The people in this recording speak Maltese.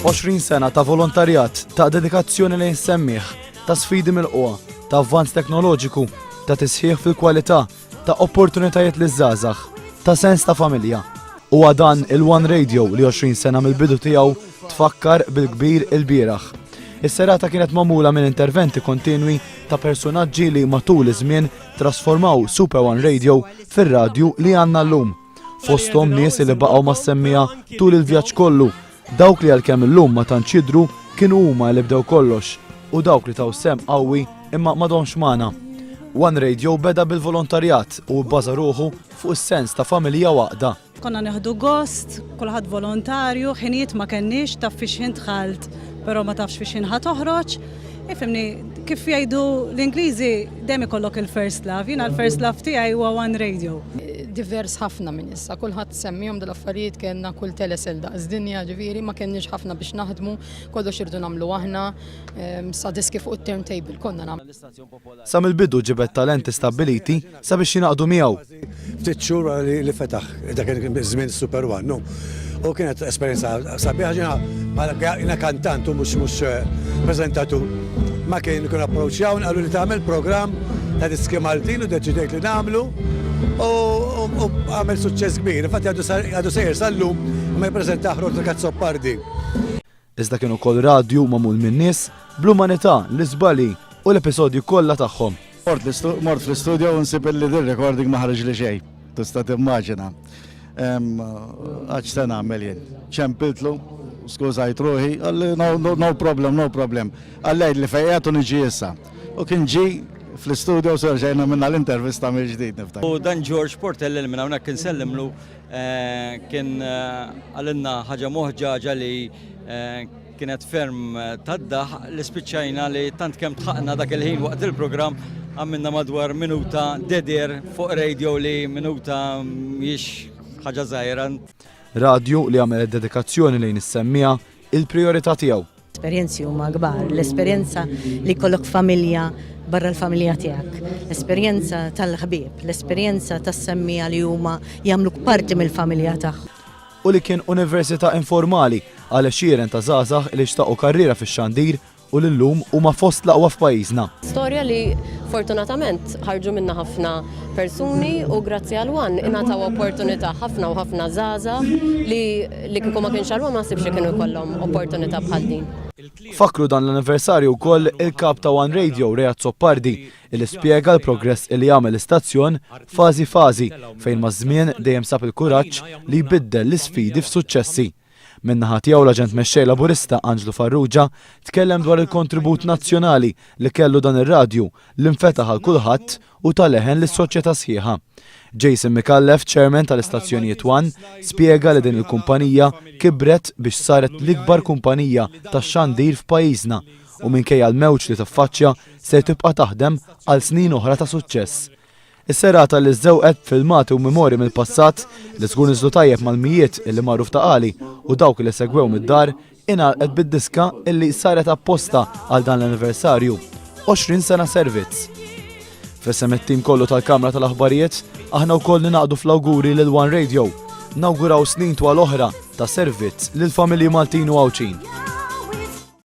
20 sena ta' volontarjat, ta' dedikazzjoni lejn semmiegħ, ta' sfidi milqugħa, ta' avvanz teknoloġiku, ta' tisħiħ fil-kwalità, ta' opportunitajiet liż-żgħażagħ, ta' sens ta' familja. Huwa dan il-One Radio li 20 sena mill-bidu tiegħu tfakkar bil-kbir ilbieraħ. Is-serata kienet magħmula minn interventi kontinwi ta' persunaġġi li matul iż-żmien trasformaw Super One Radio fir-radju li għandna llum. Fosthom nies li baqgħu mas-semmiegħa tul il-vjaġġ kollu, dawk li għalkemm illum ma tantx jidhru kienu huma li bdew kollox u dawk li taw sehem qawwi imma m'għadhomx magħna. One Radio beda bil-volontarjat u bbaża ruħu fuq is-sens ta' familja u għaqda. Konna nieħdu gost, kulħadd volontarju, ħinijiet ma kenniex, taf fi x'ħin dħalt, però ma tafx fi x'ħin ħa toħroġ. Ifhimni, kif jgħidu l-Ingliżi dejjem ikollok il-first love, jiena l-first love tiegħi huwa One Radio. Divers ħafna minn issa, kulħadd semmihom dal-affarijiet kellna kull telesel daqs dinja, ġifieri ma kenniex ħafna biex naħdmu, kollox irdu nagħmlu aħna, sa diski fuq it-turntable konna nagħmlu. Sa mill-bidu ġibed talenti stabbiliti sabiex jingħaqdu miegħu. Ftit xhur wara li fetaħ dak iż-żmien Super One, no. U kienet esperjenza sabiħa ġina bħala jiena kantant u mhux mhux eh, preżentatur. Ma kien ikun approċċjaw qalu li tagħmel programm ta' diski Maltin u deċidejt li nagħmlu u għamel suċċess kbir. Infatti għadu sejjer sal-lum ma jippreżentah Roderick Azzopardi. Iżda kien ukoll radju magħmul min-nies, bl-umanità, l-iżbalji u l-episodji kollha tagħhom. Mort fl-istudio u nsib illi din recording ma ħariġli xejn. Tista' timmaġina. Għax se nagħmel jien. Ċempiltlu, skużajt ruħi, qalli no, no, no problem, no problem. Qalli għidli fejn qiegħed u niġi issa. U kien ġie fl-istudio u rġajna għamilna l-intervista mill-ġdid niftakar. U dan George Portelli li minn hawnhekk insellimlu Kien qalilna ħaġa moħġaġa li kienet ferm tad-daħq li spiċċajna li tant kemm dħaqna dak il-ħin waqt il-programm għamilna madwar minuta dead air fuq radio li minuta mhijiex ħaġa żgħira. Radju li għamel id-dedikazzjoni lejn is-semmiegħa il-prijorità tiegħu. Esperjenzi huma kbar, l-esperjenza li jkollok familja barra l-familja tiegħek, l-esperjenza tal-ħbieb, l-esperjenza tas-semmiegħa li huma jagħmluk parti mill-familja tagħhom. U li kien università informali għal għexieren ta' żgħażagħ li xtaqu karriera fix-xandir u li llum huma fost l-aqwa f'pajjiżna. Storja li fortunatament ħarġu minnha ħafna persuni u grazzi għal One ingħataw opportunità ħafna u ħafna żgħażagħ li li kieku ma kienx għal One ma naħsibx li kienu jkollhom opportunità bħal din. Fakkru dan l-anniversarju wkoll il-Kap ta' One Radio Ray Azzopardi li spjega l-progress li għamel l-istazzjon fażi fażi fejn maż-żmien dejjem sab il-kuraġġ li jbiddel l-isfidi f'suċċessi. Min-naħa tiegħu l-Aġent Mexxej Laburista Anġlu Farrugia tkellem dwar il-kontribut nazzjonali li kellu dan ir-radju li nfetaħ għal kulħadd u ta leħen lis-soċjetà sħiħa. Jason Micallef, Chairman tal-Istazzjonijiet One, spjega li din il-kumpanija kibret biex saret l-ikbar kumpanija tax-xandir f'pajjiżna u minkejja l-mewġ li tiffaċċja ser tibqa' taħdem għal snin oħra ta' suċċess. Is-serata li żżewqet b'filmati u memorji mill-passat li żgur niżlu tajjeb mal-mijiet illi marru f'Ta' Qali u dawk li segwew mid-dar ingħalqet bid-diska illi saret apposta għal dan l-anniversarju, 20 sena servizz. F'isem it-tim kollu tal-Kamra tal-Aħbarijiet, aħna wkoll ningħaqdu fl-awguri lil One Radio. Nawguraw snin twal oħra ta' servizz lill-familji Maltin u Għawdxin.